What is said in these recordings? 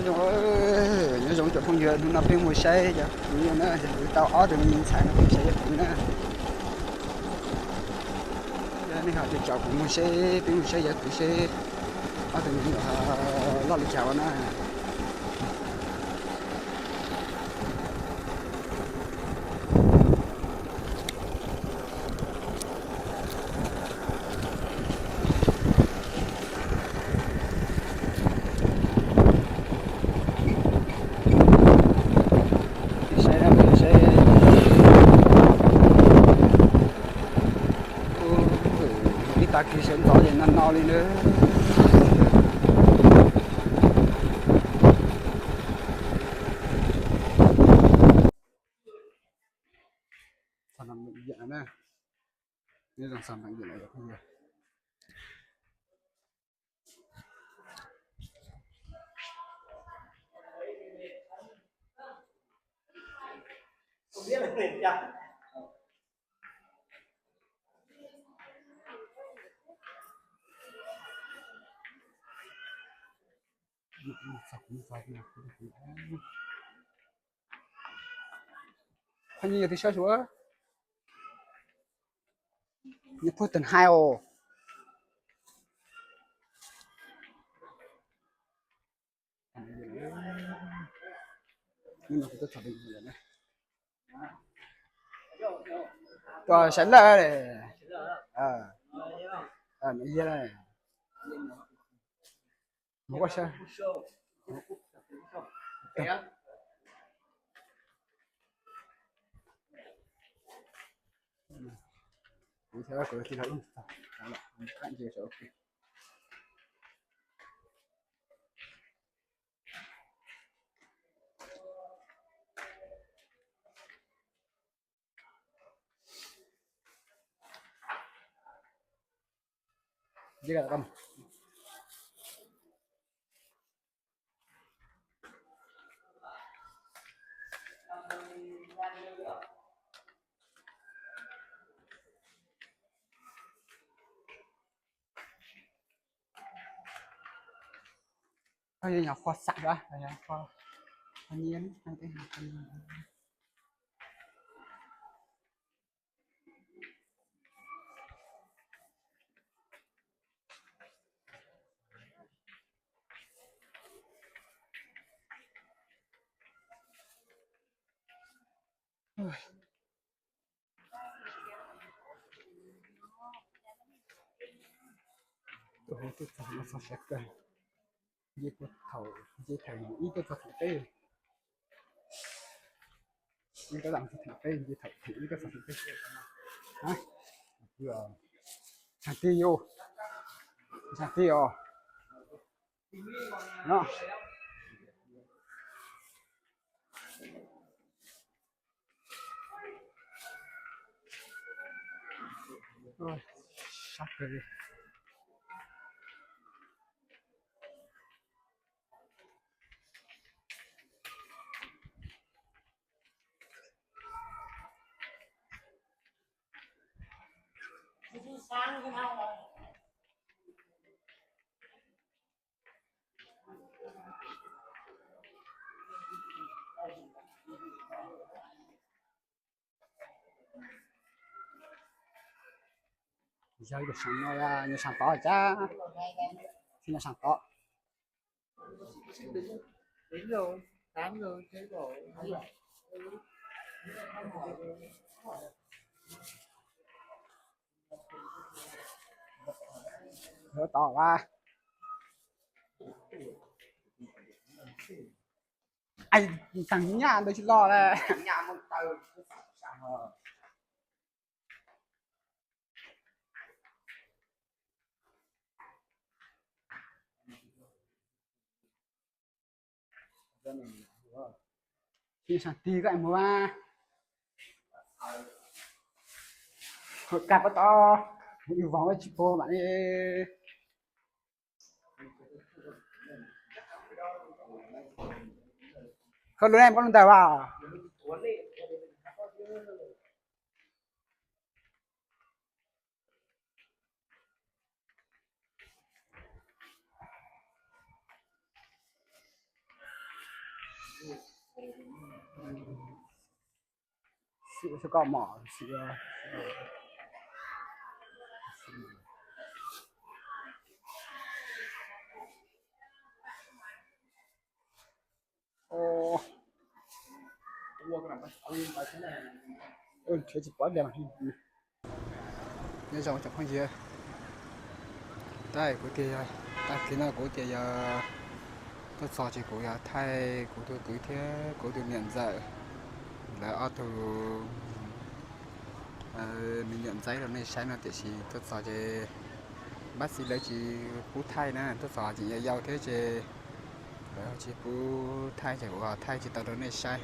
Nyob zoo, nyob zoo cov phooj ywg, hnub no peb mus saib cov kwv na, yog kuv tau ob tug me ntxhais no peb saib cov kwv na. Nej ho caum kuv mus seb, peb mus saib cov kwv seb ob tug me nyuam loj li cas ua na. Saib, saib, ib tag kis sawv ntxov ces no no li na. Qhov nyi yog twb saib sua, nws puag tag hais os. Tuaj saib lawm. Mus ua saib. Kuv thiab kuv tij laug ib txog, Koj nyuam qhuav xam, Tuaj txog no txog sawv kawg, nce puag thaum, nce thaum ib tuaj txog thaum peb, nce thaum peb, nce thaum ib tuaj txog thaum peb. Tshav ti yus, tshav ti os. No. Sab kawg li. Yog ib lub sab no, nyob sab tod cas, nyob sab tod. Tod a, tag nyaj ntawd tsis los lawm. Sab tig koj mus a, koj kag pob tod, yus vov tsis pom mam li. Koj lub ne, koj lub ntawd as? Xwb koj mom xwb. Nyob zoo cov phooj ywg, tab kuv tias, tag kis no kuv tias yog tuaj txog ces kuv yog thaij kuv tus kwv thiab kuv tus niam ntxawm, lawv ob tug me nyuam ntxaib rau nej saib no, tiam sis tuaj txog ces npab xis lawv tsis pub thaij na, tuaj txog tseem yau yau thiab ces lawv tsis pub thaij ces kuv thaij tsis tau rau nej saib.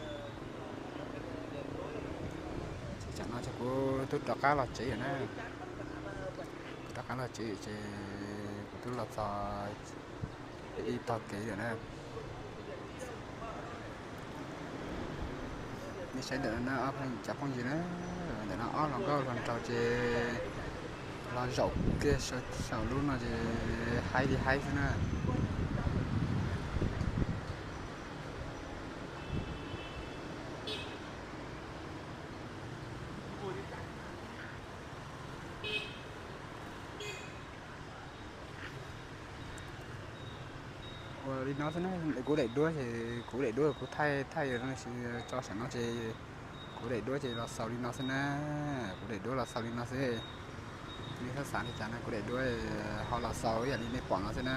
Tam no ces kuv twb rov qab los tsev lawm na. Kuv rov qab los tsev ces kuv twb los txog ib tog kev lawm na. Nej saib ntawm no na, ob phooj, cov phooj ywg na, ntawm no ob hluas nkauj hluas nraug ces los zaum kiag saum lub no ces haib li haib xwb na. Ua li no xwb na, kuv daim duab ces kuv daim duab kuv thaij thaij tso saum no ces kuv daim duab ces los xaus li no xwb na. Kuv daim duab los xaus li no xwb. Nej xav xav li cas no kuv daim duab ho los xaus ib yam li nej pom no xwb na.